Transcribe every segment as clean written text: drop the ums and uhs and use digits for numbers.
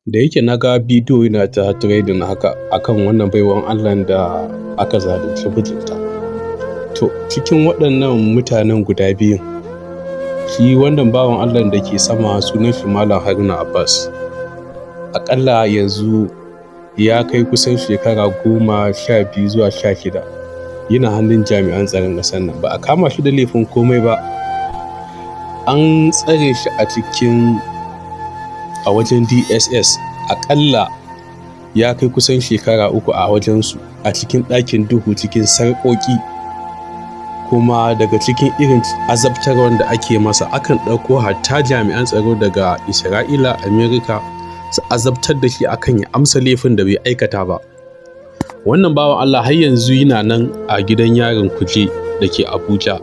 Da yake na ga bidiyo yana ta trending haka akan wannan baiwan Allahn da aka zalunci mijinta. To, cikin waɗannan mutanen guda biyun, shi wannan bawan Allahn da ke sama sunan shi Malam Haruna Abbas. Aƙalla yanzu ya kai kusan shekara 12 zuwa 16 yana hannun jami'an tsaron ƙasar nan. Ba a kama shi da laifin komai ba. An tsare shi a cikin a wajen DSS, aƙalla ya kai kusan shekara 3 a wajensu, a cikin ɗakin duhu, cikin sarƙoƙi. Kuma daga cikin irin azabtarwar da ake masa, akan ɗauko hatta jami'an tsaro daga Isra'ila, Amerika, su azabtar da shi akan ya amsa laifin da bai aikata ba. Wannan bawan Allah har yanzu yana nan a gidan yarin Kuje da ke Abuja.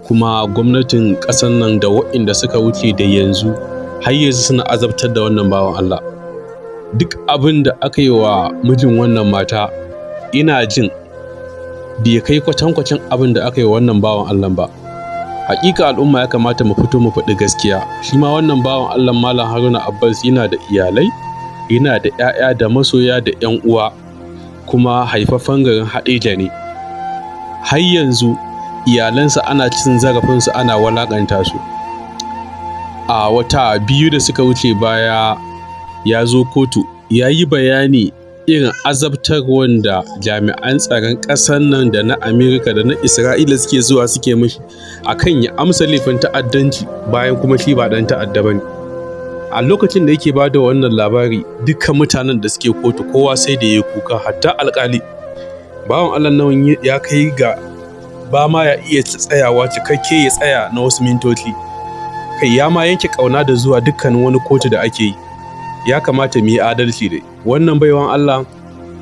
Kuma gwamnatin ƙasar nan da waɗanda suka wuce da yanzu har yanzu suna azabtar da wannan bawan Allah. Duk abin da aka yi wa mijin wannan mata, ina jin bai kai kwatankwacin abin da aka yi wa wannan bawan Allah ba. Hakika al'umma ya kamata mu fito mu faɗi gaskiya. Shi ma wannan bawan Allah, Malam Haruna Abbas, yana da iyalai, yana da 'ya'ya da masoya da 'yan uwa, kuma haifaffen garin Haɗeja ne. Har yanzu iyalansa ana cin zarafinsu, ana walakanta su. A wata 2 da suka wuce baya ya zo kotu ya yi bayani irin azabtarwan da jami'an tsaron ƙasar nan da na Amerika da na Isra'ila suke zuwa suke mishi akan ya amsa laifin ta'addanci, bayan kuma shi ba ɗan ta'adda ba ne. A lokacin da yake bada wannan labari, dukkan mutanen da suke kotu kowa sai da ya kuka, hatta alƙali. Bawan Allah nan ya kai ga ba ma ya iya tsayawa cikakke, ya tsaya na wasu mintoci. Kai, ya ma yanke ƙauna da zuwa dukkanin wani kotu da ake yi. Ya kamata mu yi adalci dai. Wannan baiwan Allah,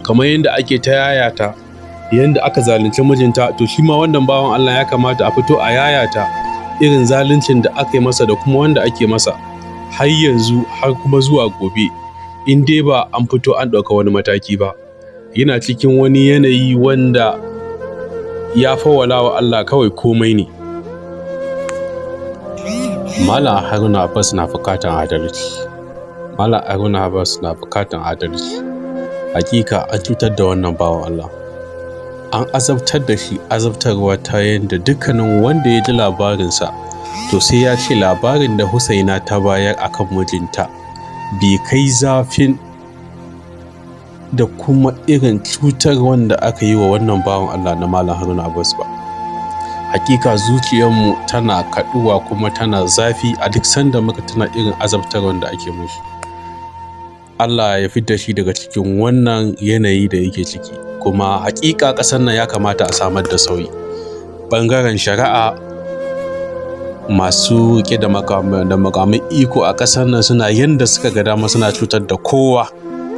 kamar yadda ake ta yayata yadda aka zalunci mijinta, to shi ma wannan bawan Allah ya kamata a fito a yayata irin zaluncin da aka yi masa da kuma wanda ake masa har yanzu, har kuma zuwa gobe, in dai ba an fito an ɗauka wani mataki ba. Yana cikin wani yanayi wanda ya fawwala wa Allah kawai komai ne. Malam Haruna Abbas na buƙatar adalci. Malam Haruna Abbas na buƙatar adalci. Hakika an cutar da wannan bawan Allah. An azabtar da shi azabtarwa ta yadda dukkanin wanda ya ji labarinsa to sai ya ce labarin da Husaina ta bayar akan mijinta bai kai zafin da kuma irin cutar wanda aka yi wa wannan bawan Allah na Malam Haruna Abbas ba. Hakika zuciyarmu tana kaɗuwa kuma tana zafi a duk sanda muka tuna irin azabtarwar da ake mishi. Allah ya fidda shi daga cikin wannan yanayi da yake ciki. Kuma hakika ƙasar nan ya kamata a samar da sauyi. Ɓangaren shari'a, masu riƙe da makaman iko a ƙasar nan suna yanda suka ga dama, suna cutar da kowa.